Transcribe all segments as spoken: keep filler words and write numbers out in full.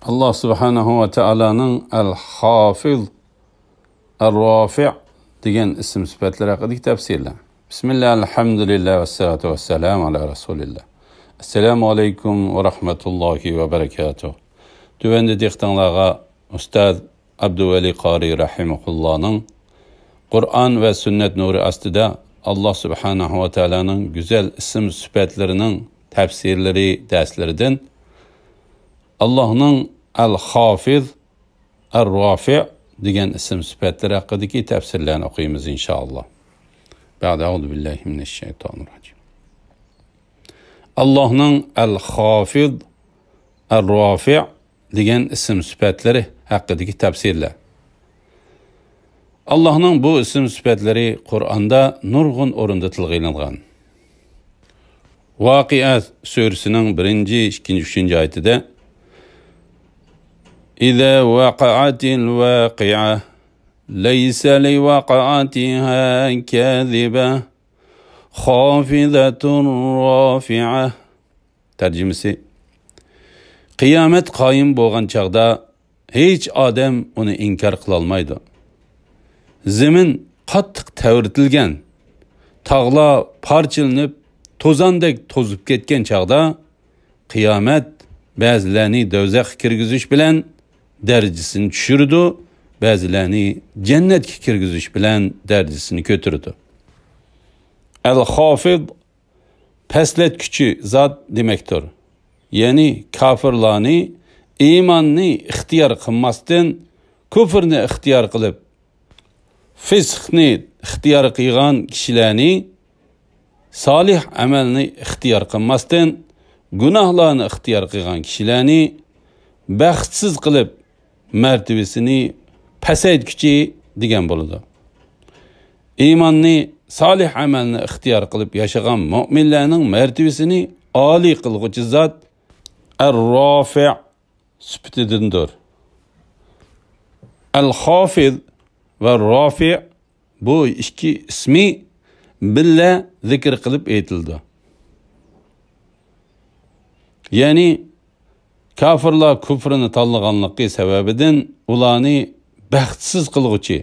ئاللا سۇبھانەھۇ ۋە تائالانىڭ ئەل-خافىز، ئەر-رافىئ دېگەن ئىسىم سۈپەتلىرى ھەققىدىكى تەپسىرلەر. بىسمىللا، ئەلھەمدۇلىللا، ۋەسسالاتۇ ۋەسسالامۇ ئالا رەسۇلىللا. ئەسسالامۇ ئەلەيكۇم ۋە رەھمەتۇللاھى ۋە بەرەكاتۇھ. تۆۋەندە دىققىتىڭلارغا ئۇستاز ئابدۇۋەلى قارى رەھىمەھۇللانىڭ قۇرئان ۋە سۈننەت نۇرى ئاستىدا ئاللا سۇبھانەھۇ ۋە تائالانىڭ گۈزەل ئىسىم سۈپەتلىرىنىڭ تەپسىرلىرى دەرسلىرىدىن ئاللانىڭ ئەل-خافىز، ئەر-رافىئ دېگەن ئىسىم سۈپەتلىرى ھەققىدىكى تەپسىرلەرنى ئوقۇيمىز، ئىنشائاللا. بەئدە، ئەئۇزۇ بىللاھى مىنەششەيتانىرراجىم. ئاللانىڭ ئەل-خافىز، ئەر-رافىئ دېگەن ئىسىم سۈپەتلىرى ھەققىدىكى تەپسىرلەر. ئاللانىڭ بۇ ئىسىم سۈپەتلىرى قۇرئاندا نۇرغۇن ئورۇندا تىلغا ئېلىنغان. ۋاقىئە سۈرىسىنىڭ بىرىنچى، ئىككىنچى، ئۈچىنچى ئايىتىدە، إذا وقعت الواقعة، ليس لوقعتها كاذبة، خافضة رافعة. تەرجىمىسى: قىيامەت قايىم بولغان چاغدا ھېچ ئادەم ئۇنى ئىنكار قىلالمايدۇ. زېمىن قاتتىق تەۋرىتىلگەن، تاغلار پارچىلىنىپ، توزاندەك توزۇپ كەتكەن چاغدا، قىيامەت بەزىلەرنى دوزاخقا كىرگۈزۈش بىلەن دەرىجىسىنى چۈشۈرىدۇ، بەزىلەرنى جەننەتكە كىرگۈزۈش بىلەن دەرىجىسىنى كۆتۈرىدۇ. ئەل-خافىز، پەسلەتكۈچى زات دېمەكتۇر. يەنى كاپىرلارنى ئىماننى ئىختىيار قىلماستىن، كۇفرنى ئىختىيار قىلىپ، فىسقنى ئىختىيار قىلغان كىشىلەرنى، سالىھ ئەمەلنى ئىختىيار قىلماستىن، گۇناھلارنى ئىختىيار قىلغان كىشىلەرنى بەختسىز قىلىپ، مەرتىۋىسىنى پەسەيتكۈچى دېگەن بولىدۇ. ئىماننى، سالىھ ئەمەلنى ئىختىيار قىلىپ ياشىغان مۆمىنلەرنىڭ مەرتىۋىسىنى ئالىي قىلغۇچى زات ئەر-رافىئ سۈپىتىدىندۇر. ئەل-خافىز ۋە رافىئ، بۇ ئىككى ئىسمى بىللە زىكىر قىلىپ ئېيتىلىدۇ. يەنى كاپىرلار كۇفرىنى تاللىغانلىقى سەۋەبىدىن ئۇلارنى بەختسىز قىلغۇچى،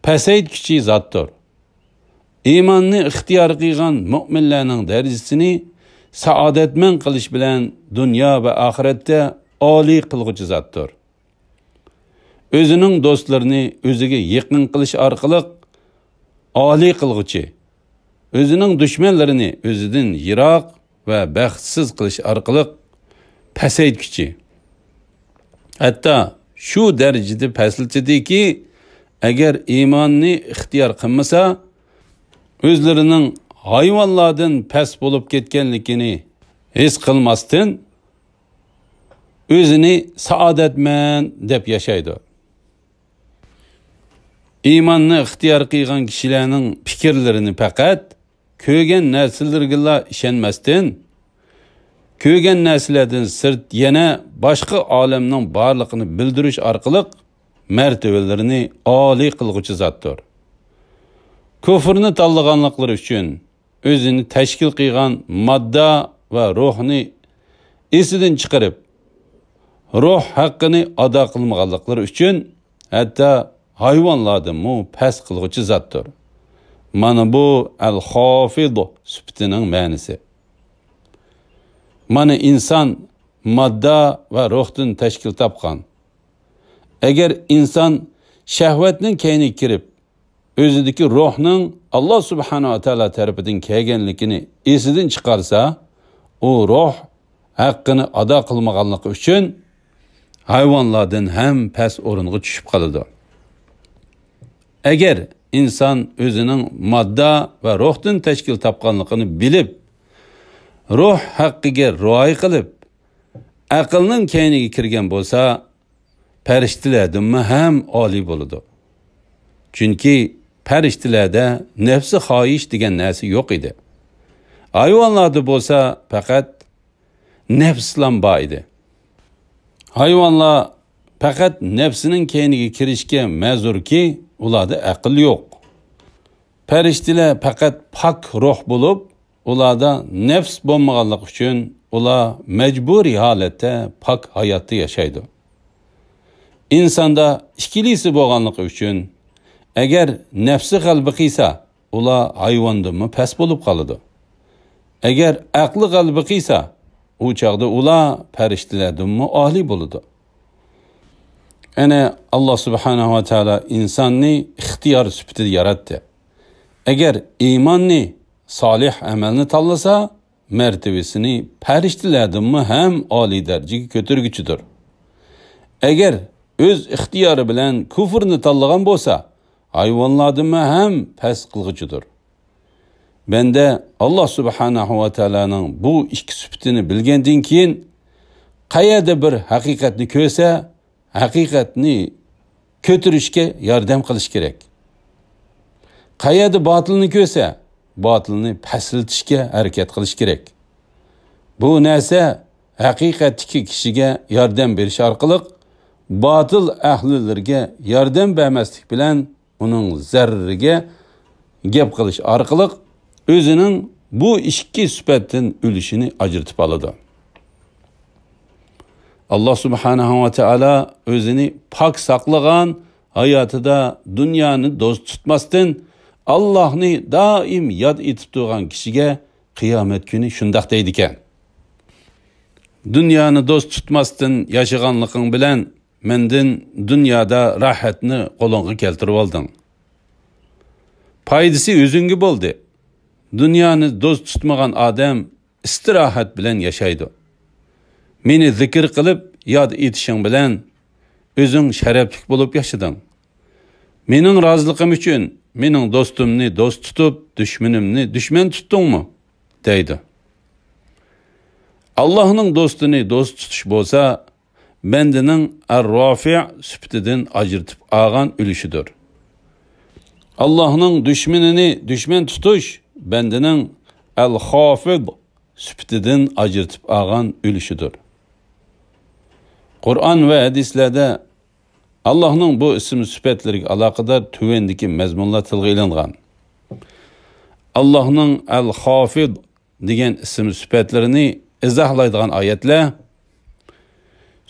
پەسەيتكۈچى زاتتۇر. ئىماننى ئىختىيار قىلغان مۆمىنلەرنىڭ دەرىجىسىنى سائادەتمەن قىلىش بىلەن دۇنيا ۋە ئاخىرەتتە ئالىي قىلغۇچى زاتتۇر. ئۆزىنىڭ دوستلىرىنى ئۆزىگە يېقىن قىلىش ئارقىلىق ئالىي قىلغۇچى، ئۆزىنىڭ دۈشمەنلىرىنى ئۆزىدىن يىراق ۋە بەختسىز قىلىش ئارقىلىق پەسەيتكۈچى. ھەتتا شۇ دەرىجىدە پەسلىتىدىكى، ئەگەر ئىماننى ئىختىيار قىلمىسا، ئۆزلىرىنىڭ ھايۋانلاردىن پەس بولۇپ كەتكەنلىكىنى ھېس قىلماستىن، ئۆزىنى سائادەتمەن دەپ ياشايدۇ. ئىماننى ئىختىيار قىلغان كىشىلەرنىڭ پىكىرلىرىنى پەقەت كۆرگەن نەرسىلىرىگىلا ئىشەنمەستىن، كۆرگەن نەرسىلەردىن سىرت يەنە باشقا ئالەمنىڭ بارلىقىنى بىلدۈرۈش ئارقىلىق مەرتىۋىلىرىنى ئالىي قىلغۇچى زاتتۇر. كۇفرنى تاللىغانلىقلىرى ئۈچۈن ئۆزىنى تەشكىل قىلغان ماددا ۋە روھنى ئېسىدىن چىقىرىپ، روھ ھەققىنى ئادا قىلمىغانلىقلىرى ئۈچۈن ھەتتا ھايۋانلاردىنمۇ پەس قىلغۇچى زاتتۇر. مانا بۇ ئەل-خافىز سۈپىتىنىڭ مەنىسى. مانا ئىنسان ماددا ۋە روھتىن تەشكىل تاپقان. ئەگەر ئىنسان شەھۋەتنىڭ كەينىگە كىرىپ، ئۆزىدىكى روھنىڭ ئاللا سۇبھانەھۇ ۋە تائالا تەرىپىدىن كەلگەنلىكىنى ئېسىدىن چىقارسا، ئۇ روھ ھەققىنى ئادا قىلمىغانلىقى ئۈچۈن ھايۋانلاردىن ھەم پەس ئورۇنغا چۈشۈپ قالىدۇ. ئەگەر ئىنسان ئۆزىنىڭ ماددا ۋە روھتىن تەشكىل تاپقانلىقىنى بىلىپ، روھ ھەققىگە رىئايە قىلىپ، ئەقىلنىڭ كەينىگە كىرگەن بولسا، پەرىشتىلەردىنمۇ ھەم ئالىي بولىدۇ. چۈنكى پەرىشتىلەردە نەپسى خاھىش دېگەن نەرسە يوق ئىدى. ھايۋانلاردا بولسا پەقەت نەپسلام بار ئىدى. ھايۋانلار پەقەت نەپسىنىڭ كەينىگە كىرىشكە مەزۇركى، ئۇلاردا ئەقىل يوق. پەرىشتىلەر پەقەت پاك روھ بولۇپ، ئۇلاردا نەپس بولمىغانلىقى ئۈچۈن ئۇلار مەجبۇرىي ھالەتتە پاك ھاياتتا ياشايدۇ. ئىنساندا ئىككىلىسى بولغانلىقى ئۈچۈن، ئەگەر نەپسى غەلىبە قىلسا، ئۇلار ھايۋاندىنمۇ پەس بولۇپ قالىدۇ. ئەگەر ئەقلى غەلىبە قىلسا، ئۇ چاغدا ئۇلار پەرىشتىلەردىنمۇ ئالىي بولىدۇ. يەنى ئاللا سۇبھانەھۇ ۋە تائالا ئىنساننى ئىختىيار سۈپىتىدە ياراتتى. ئەگەر ئىماننى، سالىھ ئەمەلنى تاللىسا، مەرتىۋىسىنى پەرىشتىلەردىنمۇ ھەم ئالىي دەرىجىگە كۆتۈرگۈچىدۇر. ئەگەر ئۆز ئىختىيارى بىلەن كۇفرنى تاللىغان بولسا، ھايۋانلاردىنمۇ ھەم پەس قىلغۇچىدۇر. بەندە ئاللا سۇبھانەھۇ ۋە تائالانىڭ بۇ ئىككى سۈپىتىنى بىلگەندىن كېيىن، قەيەردە بىر ھەقىقەتنى كۆرسە، ھەقىقەتنى كۆتۈرۈشكە ياردەم قىلىش كېرەك. قەيەردە باتىلنى كۆرسە، باتىلنى پەسلىتىشكە ھەرىكەت قىلىش كېرەك. بۇ نەرسە ھەقىقەتتىكى كىشىگە ياردەم بېرىش ئارقىلىق، باتىل ئەھلىلىرىگە ياردەم بەرمەسلىك بىلەن، ئۇنىڭ زەرىرىگە گەپ قىلىش ئارقىلىق، ئۆزىنىڭ بۇ ئىككى سۈپەتتىن ئۈلۈشىنى ئاجرىتىپ ئالىدۇ. ئاللا سۇبھانەھۇ ۋە تائالا ئۆزىنى پاك ساقلىغان، ھاياتىدا دۇنيانى دوست تۇتماستىن، ئاللاھنى دائىم ياد ئېتىپ تۇرغان كىشىگە قىيامەت كۈنى شۇنداق دەيدىكەن: دۇنيانى دوست تۇتماستىن ياشىغانلىقىڭ بىلەن مەندىن دۇنيادا راھەتنى قولۇڭغا كەلتۈرۈۋالدىڭ. پايدىسى ئۆزۈڭگە بولدى. دۇنيانى دوست تۇتمىغان ئادەم ئىستىراھەت بىلەن ياشايدۇ. مېنى زىكىر قىلىپ ياد ئېتىشىڭ بىلەن ئۆزۈڭ شەرەپلىك بولۇپ ياشىدىڭ. مېنىڭ رازىلىقىم ئۈچۈن مېنىڭ دوستۇمنى دوست تۇتۇپ، دۈشمىنىمنى دۈشمەن تۇتتۇڭمۇ؟ دەيدۇ. ئاللاھنىڭ دوستىنى دوست تۇتۇش بولسا، بەندىنىڭ ئەر-رافىئ سۈپىتىدىن ئاجرىتىپ ئالغان ئۈلۈشىدۇر. ئاللاھنىڭ دۈشمىنىنى دۈشمەن تۇتۇش بەندىنىڭ ئەل-خافىد سۈپىتىدىن ئاجرىتىپ ئالغان ئۈلۈشىدۇر. قۇرئان ۋە ھەدىسلەردە ئاللاھنىڭ بۇ ئىسىم سۈپەتلىرىگە ئالاقىدار تۆۋەندىكى مەزمۇنلار تىلغا ئېلىنغان. ئاللاھنىڭ ئەل-خافىد دېگەن ئىسىم سۈپەتلىرىنى ئىزاھلايدىغان ئايەتلەر: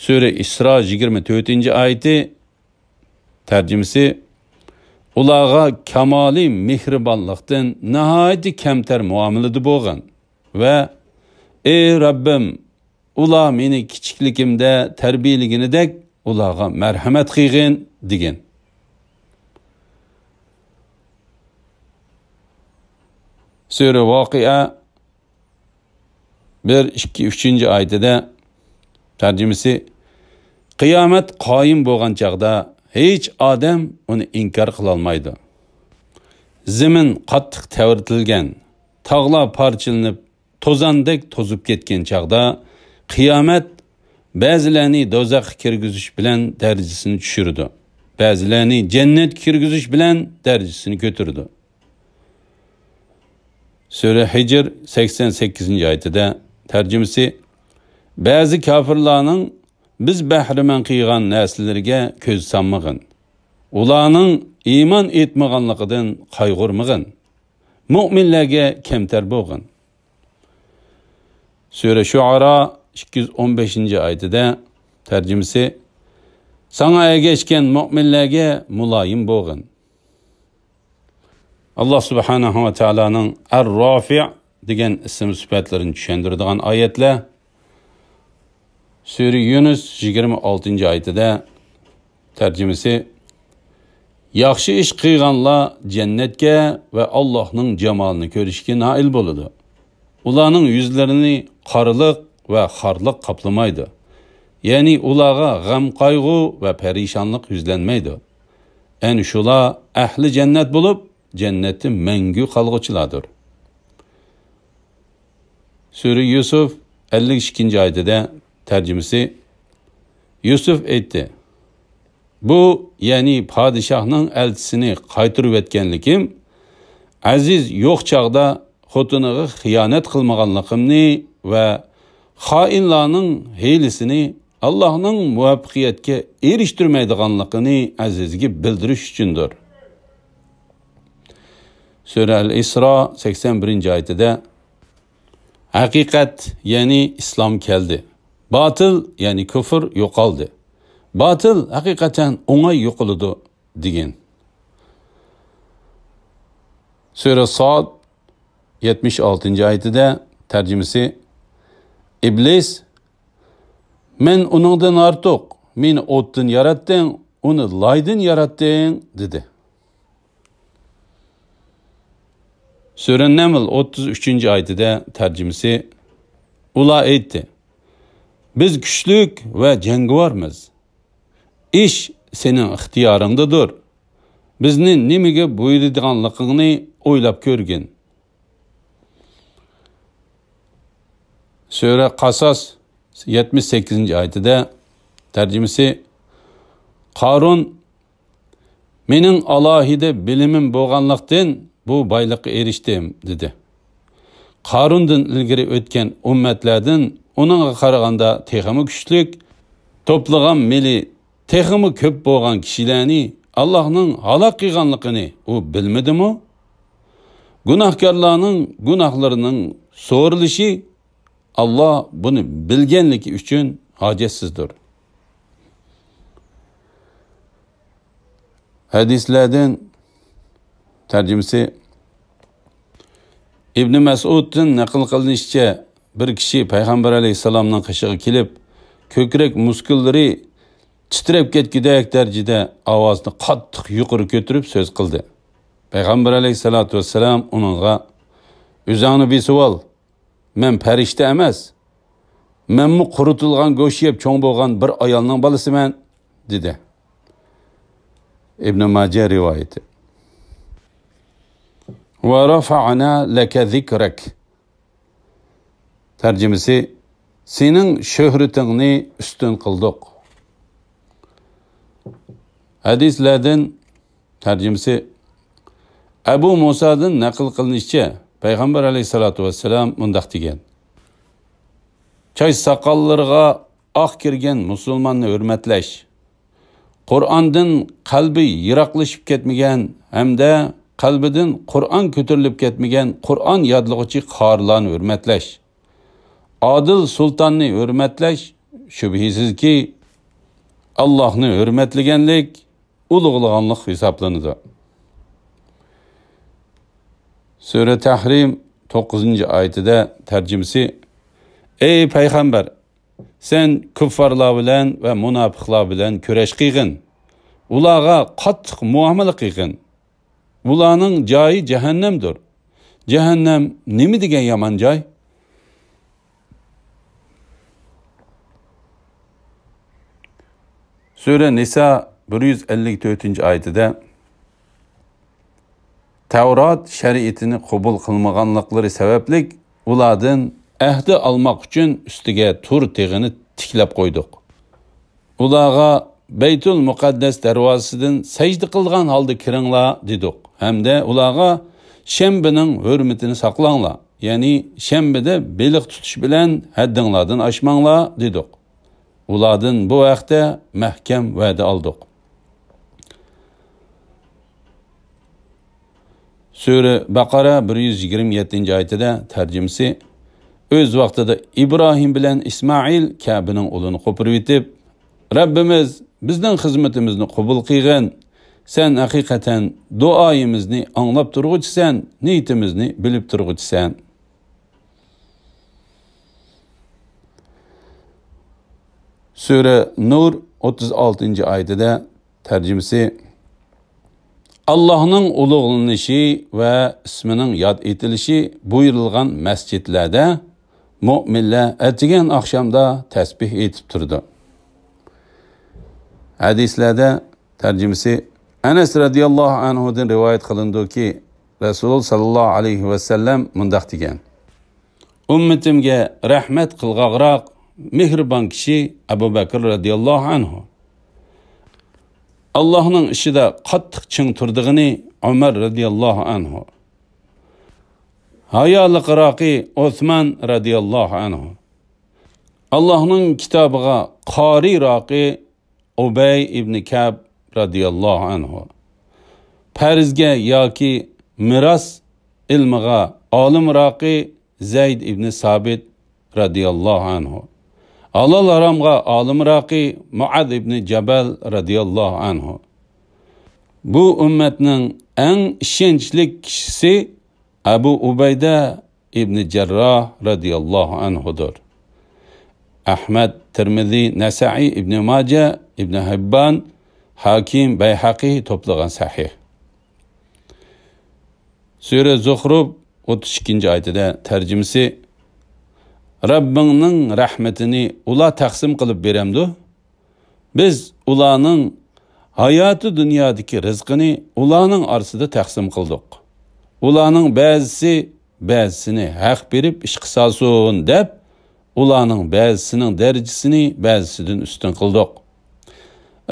سۈرە ئىسرا يىگىرمە تۆتىنچى ئايىتى، تەرجىمىسى: ئۇلارغا كامالىي مېھرىبانلىقتىن ناھايىتى كەمتەر مۇئامىلىدە بولغىن ۋە ئى رەببىم، ئۇلار مېنى كىچىكلىكىمدە تەربىيەلىگىنىدەك ئۇلارغا مەرھەمەت قىلغىن، دېگىن. سۈرە ۋاقىئە بىر، ئىككى، ئۈچىنچى ئايىتىدە، تەرجىمىسى: قىيامەت قايىم بولغان چاغدا ھېچ ئادەم ئۇنى ئىنكار قىلالمايدۇ. زېمىن قاتتىق تەۋرىتىلگەن، تاغلار پارچىلىنىپ، توزاندەك توزۇپ كەتكەن چاغدا، قىيامەت بەزىلەرنى دوزاخقا كىرگۈزۈش بىلەن دەرىجىسىنى چۈشۈرىدۇ. بەزىلەرنى جەننەتكە كىرگۈزۈش بىلەن دەرىجىسىنى كۆتۈرىدۇ. سۈرە ھىجر سەكسەن سەككىزىنچى ئايىتىدە، تەرجىمىسى: بەزى كاپىرلارنىڭ بىز بەھرىمەن قىلغان نەرسىلىرىگە كۆز سالمىغىن. ئۇلارنىڭ ئىمان ئېيتمىغانلىقىدىن قايغۇرمىغىن. مۆمىنلەرگە كەمتەر بولغىن. سۈرە شۇئارا ئىككى يۈز ئون بەشىنچى ئايىتىدە، تەرجىمىسى: ساڭا ئەگەشكەن مۆمىنلەرگە مۇلايىم بولغىن. ئاللا سۇبھانەھۇ ۋە تائالانىڭ ئەر-رافىئ دېگەن ئىسىم سۈپەتلىرىنى چۈشەندۈرىدىغان ئايەتلەر: سۈرە يۇنۇس يىگىرمە ئالتىنچى ئايىتىدە، تەرجىمىسى: ياخشى ئىش قىلغانلار جەننەتكە ۋە ئاللاھنىڭ جامالىنى كۆرۈشكە نائىل بولىدۇ. ئۇلارنىڭ يۈزلىرىنى قارىلىق ۋە خارلىق قاپلىمايدۇ. يەنى ئۇلارغا غەم-قايغۇ ۋە پەرىشانلىق يۈزلەنمەيدۇ. ئەنە شۇلار ئەھلى جەننەت بولۇپ، جەننەتتە مەڭگۈ قالغۇچىلاردۇر. سۈرە يۈسۈف ئەللىك ئىككىنچى ئايىتىدە، تەرجىمىسى: يۈسۈف ئېيتتى: بۇ، يەنى پادىشاھنىڭ ئەلچىسىنى قايتۇرۇۋەتكەنلىكىم، ئەزىز يوق چاغدا خوتۇنىغا خىيانەت قىلمىغانلىقىمنى ۋە خائىنلارنىڭ ھىيلىسىنى ئاللاھنىڭ مۇۋەپپەقىيەتكە ئېرىشتۈرمەيدىغانلىقىنى ئەزىزگە بىلدۈرۈش ئۈچۈندۇر. سۈرە ئەل ئىسرا سەكسەن بىرىنچى ئايىتىدە، ھەقىقەت، يەنى ئىسلام كەلدى. باتىل، يەنى كۇفر يوقالدى. باتىل ھەقىقەتەن ئوڭاي يوقىلىدۇ، دېگەن. سۈرە ساد، يەتمىش ئالتىنچى ئايىتىدە، تەرجىمىسى، ئىبلىس، مەن ئۇنىڭدىن ئارتۇق، مېنى ئوتتىن ياراتتىڭ، ئۇنى لايدىن ياراتتىڭ، دېدى. سۈرە نەمل، ئوتتۇز ئۈچىنچى ئايىتىدە، تەرجىمىسى، ئۇلار ئېيتتى، بىز كۈچلۈك ۋە جەڭگىۋارمىز. ئىش سېنىڭ ئىختىيارىڭدىدۇر. بىزنى نېمىگە بۇيرۇيدىغانلىقىڭنى ئويلاپ كۆرگىن. سۈرە قاساس، يەتمىش سەككىزىنچى ئايىتىدە، تەرجىمىسى، قارۇن، مېنىڭ ئالاھىدە بىلىمىم بولغانلىقتىن، بۇ بايلىققا ئېرىشتىم، دېدى. قاروندىن ئىلگىرى ئۆتكەن ئۈممەتلەردىن ئۇنىڭغا قارىغاندا تېخىمۇ كۈچلۈك، توپلىغان مېلى تېخىمۇ كۆپ بولغان كىشىلەرنى ئاللاھنىڭ ھالاك قىلغانلىقىنى ئۇ بىلمىدىمۇ؟ گۇناھكارلارنىڭ گۇناھلىرىنىڭ سورىلىشى ئاللاھ بۇنى بىلگەنلىكى ئۈچۈن ھاجەتسىزدۇر. ھەدىسلەردىن تەرجىمىسى، ئىبنى مەسئۇدتىن نەقىل قىلىنىشىچە، بىر كىشى پەيغەمبەر ئەلەيھىسسالامنىڭ قېشىغا كېلىپ، كۆكرەك مۇسكۇللىرى تىترەپ كەتكۈدەك دەرىجىدە ئاۋازىنى قاتتىق يۇقىرى كۆتۈرۈپ سۆز قىلدى. پەيغەمبەر ئەلەيھىسسالاتۇ ۋەسسالام ئۇنىڭغا، ئۆزۈڭنى بېسىۋال، مەن پەرىشتە ئەمەس، مەنمۇ قۇرۇتۇلغان گۆش يەپ چوڭ بولغان بىر ئايالنىڭ بالىسىمەن، دېدى. ئىبنى ماجە رىۋايىتى. ۋە رەفەئنا لەكە زىكرەك. تەرجىمىسى، سېنىڭ شۆھرىتىڭنى ئۈستۈن قىلدۇق. ھەدىسلەردىن تەرجىمىسى، ئەبۇ مۇسادىن نەقىل قىلىنىشىچە، پەيغەمبەر ئەلەيھىسسالاتۇ ۋەسسالام مۇنداق دېگەن، چاچ ساقاللىرىغا ئاق كىرگەن مۇسۇلماننى ھۆرمەتلەش، قۇرئاندىن قەلبى يىراقلىشىپ كەتمىگەن ھەمدە قەلبىدىن قۇرئان كۆتۈرۈلۈپ كەتمىگەن قۇرئان يادلىغۇچى قارىلارنى ھۆرمەتلەش، ئادىل سۇلتاننى ھۆرمەتلەش، شۈبھىسىزكى، ئاللاھنى ھۆرمەتلىگەنلىك، ئۇلۇغلىغانلىق ھېسابلىنىدۇ. سۈرە تەھرىم، توققۇزىنچى ئايىتىدە تەرجىمىسى، ئەي پەيغەمبەر، سەن كۇففارلار بىلەن ۋە مۇناپىقلار بىلەن كۈرەش قىلغىن. ئۇلارغا قاتتىق مۇئامىلە قىلغىن. ئۇلارنىڭ جايى جەھەننەمدۇر. جەھەننەم نېمە دېگەن يامان جاي؟ سۈرە نىسا بىر يۈز ئەللىك تۆتىنچى ئايىتىدە، تەۋرات شەرىئىتىنى قوبۇل قىلمىغانلىقلىرى سەۋەبلىك ئۇلاردىن ئەھدى ئالماق ئۈچۈن ئۈستىگە تۇر تېغىنى تىكلەپ قويدۇق. ئۇلارغا بەيتۇل مۇقەددەس دەرۋازىسىدىن سەجدە قىلغان ھالدا كىرىڭلار دېدۇق ھەمدە ئۇلارغا شەنبىنىڭ ھۆرمىتىنى ساقلاڭلار، يەنى شەنبىدە بېلىق تۇتۇش بىلەن ھەددىڭلاردىن ئاشماڭلار دېدۇق. ئۇلاردىن بۇ ھەقتە مەھكەم ۋەدە ئالدۇق. سۈرە بەقەرە بىر يۈز يىگىرمە يەتتىنچى ئايىتىدە تەرجىمىسى، ئۆز ۋاقتىدا ئىبراھىم بىلەن ئىسمائىل كەبىنىڭ ئۇلىنى قوپۇرۇۋېتىپ، رەببىمىز، بىزنىڭ خىزمىتىمىزنى قوبۇل قىلغىن، سەن ھەقىقەتەن دۇئايىمىزنى ئاڭلاپ تۇرغۇچىسەن، نىيىتىمىزنى بىلىپ تۇرغۇچىسەن. سۈرە نۇر ئوتتۇز ئالتىنچى ئايىتىدە تەرجىمىسى، ئاللاھنىڭ ئۇلۇغلىنىشى ۋە ئىسمىنىڭ ياد ئېتىلىشى بۇيرۇلغان مەسچىتلەردە مۆمىنلەر ئەتىگەن ئاخشامدا تەسبىھ ئېيتىپ تۇرىدۇ. ھەدىسلەردە تەرجىمىسى، ئەنەس رەزىياللاھۇ ئەنھۇدىن رىۋايەت قىلىنىدۇكى، رەسۇل ساللاللاھۇ ئەلەيھى ۋەسەللەم مۇنداق دېگەن، ئۈممىتىمگە رەھمەت قىلغاقراق، مېھرىبان كىشى ئەبۇ بەكىر رەزىياللاھۇ ئەنھۇ. ئاللاھنىڭ ئىشىدا قاتتىق چىڭ تۇرىدىغىنى ئۆمەر رەزىياللاھۇ ئەنھۇ. ھايالىقراقى ئوسمان رەزىياللاھۇ ئەنھۇ. ئاللاھنىڭ كىتابىغا قارىراقى ئۇبەي ئىبنى كەب رەزىياللاھۇ ئەنھۇ. پەرزگە ياكى مىراس ئىلمىغا ئالىمراقى زەيد ئىبنى سابىت رەزىياللاھۇ ئەنھۇ. ھالال ھارامغا ئالىمراقى مۇئاز ئىبنى جەبەل رەزىياللاھۇ ئەنھۇ. بۇ ئۈممەتنىڭ ئەڭ ئىشەنچلىك كىشىسى ئەبۇ ئۇبەيدە ئىبنى جەرراھ رەزىياللاھۇ ئەنھۇدۇر. ئەھمەد، تىرمىزى، نەسەئى، ئىبنى ماجە، ئىبنى ھىببان، ھاكىم، بەيھەقى توپلىغان سەھىھ. سۈرە زۇخرۇف ئوتتۇز ئىككىنچى ئايىتىدە تەرجىمىسى، رەببىڭنىڭ رەھمىتىنى ئۇلار تەقسىم قىلىپ بېرەمدۇ؟ بىز ئۇلارنىڭ ھاياتى دۇنيادىكى رىزقىنى ئۇلارنىڭ ئارىسىدا تەقسىم قىلدۇق. ئۇلارنىڭ بەزىسى بەزىسىنى ھەق بېرىپ ئىشقا سالسۇن دەپ، ئۇلارنىڭ بەزىسىنىڭ دەرىجىسىنى بەزىسىدىن ئۈستۈن قىلدۇق.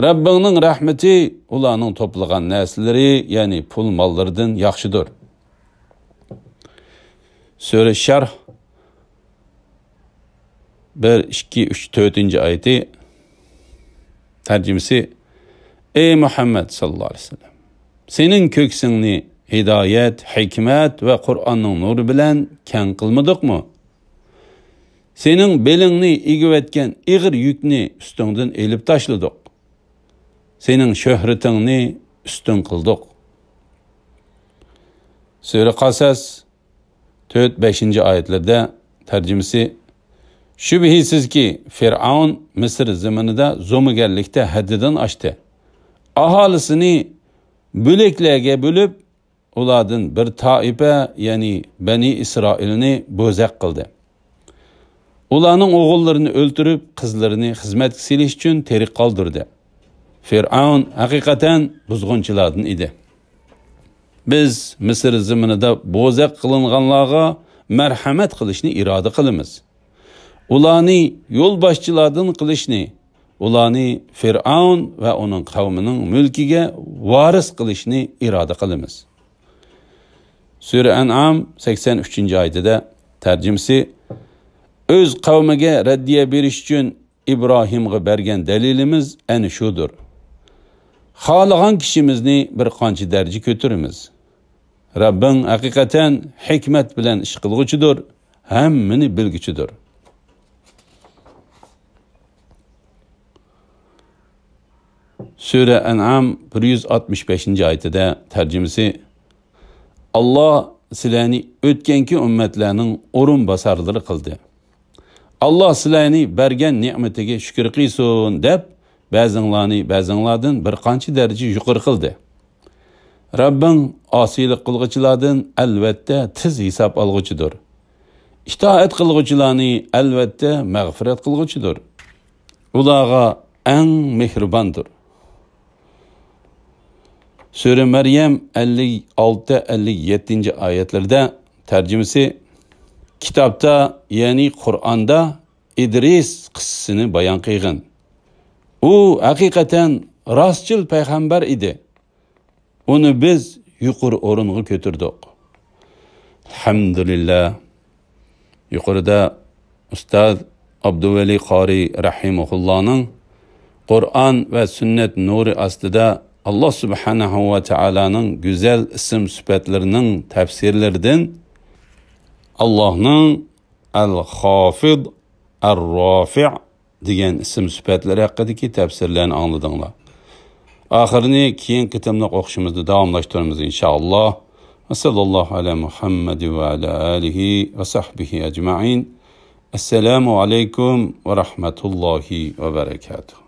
رەببىڭنىڭ رەھمىتى ئۇلارنىڭ توپلىغان نەرسىلىرى، يەنى پۇل ماللىرىدىن ياخشىدۇر. سۈرە شەرھ بىر، ئىككى، ئۈچ، تۆتىنچى ئايىتى. تەرجىمىسى، ئەي مۇھەممەد ساللاللاھۇ ئەلەيھى ۋەسەللەم، سېنىڭ كۆكسۈڭنى ھىدايەت، ھېكمەت ۋە قۇرئاننىڭ نۇرى بىلەن كەڭ قىلمىدۇقمۇ؟ سېنىڭ بېلىڭنى ئېگىۋەتكەن ئېغىر يۈكنى ئۈستۈڭدىن ئېلىپ تاشلىدۇق. سېنىڭ شۆھرىتىڭنى ئۈستۈن قىلدۇق. سۈرە قەسەس، تۆت، بەشىنچى ئايەتلەردە تەرجىمىسى، شۈبھىسىزكى، فىرئەۋن مىسىر زېمىنىدا زومىگەرلىكتە ھەددىدىن ئاشتى. ئاھالىسىنى بۆلەكلەرگە بۆلۈپ، ئۇلاردىن بىر تائىپە، يەنى بەنى ئىسرائىلنى بوزەك قىلدى. ئۇلارنىڭ ئوغۇللىرىنى ئۆلتۈرۈپ، قىزلىرىنى خىزمەتكە سېلىش ئۈچۈن تىرىك قالدۇردى. فىرئەۋن ھەقىقەتەن بۇزغۇنچىلاردىن ئىدى. بىز مىسىر زېمىنىدا بوزەك قىلىنغانلارغا مەرھەمەت قىلىشنى ئىرادە قىلىمىز. ئۇلارنى يولباشچىلاردىن قىلىشنى، ئۇلارنى فىرئەۋن ۋە ئۇنىڭ قەۋمىنىڭ مۈلكىگە ۋارىس قىلىشنى ئىرادە قىلىمىز. سۈرە ئەنئام سەكسەن ئۈچىنچى ئايىتىدە تەرجىمىسى، ئۆز قەۋمىگە رەددىيە بېرىش ئۈچۈن ئىبراھىمغا بەرگەن دەلىلىمىز ئەنە شۇدۇر. خالىغان كىشىمىزنى بىر قانچە دەرىجە كۆتۈرىمىز. رەببىڭ ھەقىقەتەن ھېكمەت بىلەن ئىش قىلغۇچىدۇر، ھەممىنى بىلگۈچىدۇر. سۈرە ئەنئام بىر يۈز ئاتمىش بەشىنچى ئايىتىدە تەرجىمىسى، ئاللا سىلەرنى ئۆتكەنكى ئۈممەتلەرنىڭ ئورۇنباسارلىرى قىلدى. ئاللا سىلەرنى بەرگەن نېمىتىگە شۈكۈر قىلسۇن دەپ، بەزىڭلارنى بەزىڭلاردىن بىر قانچە دەرىجە يۇقىرى قىلدى. رەببىڭ ئاسىيلىق قىلغۇچىلاردىن ئەلۋەتتە تېز ھېساب ئالغۇچىدۇر. ئىتائەت قىلغۇچىلارنى ئەلۋەتتە مەغپىرەت قىلغۇچىدۇر. ئۇلارغا ئەڭ مېھرىباندۇر. سۈرە مەريەم ئەللىك ئالتە، ئەللىك يەتتىنچى ئايەتلىرىدە تەرجىمىسى، كىتابتا، يەنى قۇرئاندا ئىدرىس قىسسىسىنى بايان قىلغىن. ئۇ ھەقىقەتەن راستچىل پەيغەمبەر ئىدى. ئۇنى بىز يۇقىرى ئورۇنغا كۆتۈردۇق. ئەلھەمدۇلىللا. يۇقىرىدا ئۇستاز ئابدۇۋەلى قارى رەھىمەھۇللانىڭ قۇرئان ۋە سۈننەت نۇرى ئاستىدا ئاللا سۇبھانەھۇ ۋە تائالانىڭ گۈزەل ئىسىم سۈپەتلىرىنىڭ تەپسىرلىرىدىن ئاللانىڭ ئەل خافىد، ئەر رافىئ دېگەن ئىسىم سۈپەتلىرى ھەققىدىكى تەپسىرلەرنى ئاڭلىدىڭلار. ئاخىرىنى كېيىنكى قېتىملىق ئوقۇشىمىزدا داۋاملاشتۇرىمىز، ئىنشائاللا. ۋە سەللاللاھۇ ئەلا مۇھەممەد ۋە ئەلا ئالىھى ۋە سەھبىھى ئەجمەئىن. ئەسسالامۇ ئەلەيكۇم ۋە رەھمەتۇللاھى ۋە بەرەكاتۇھ.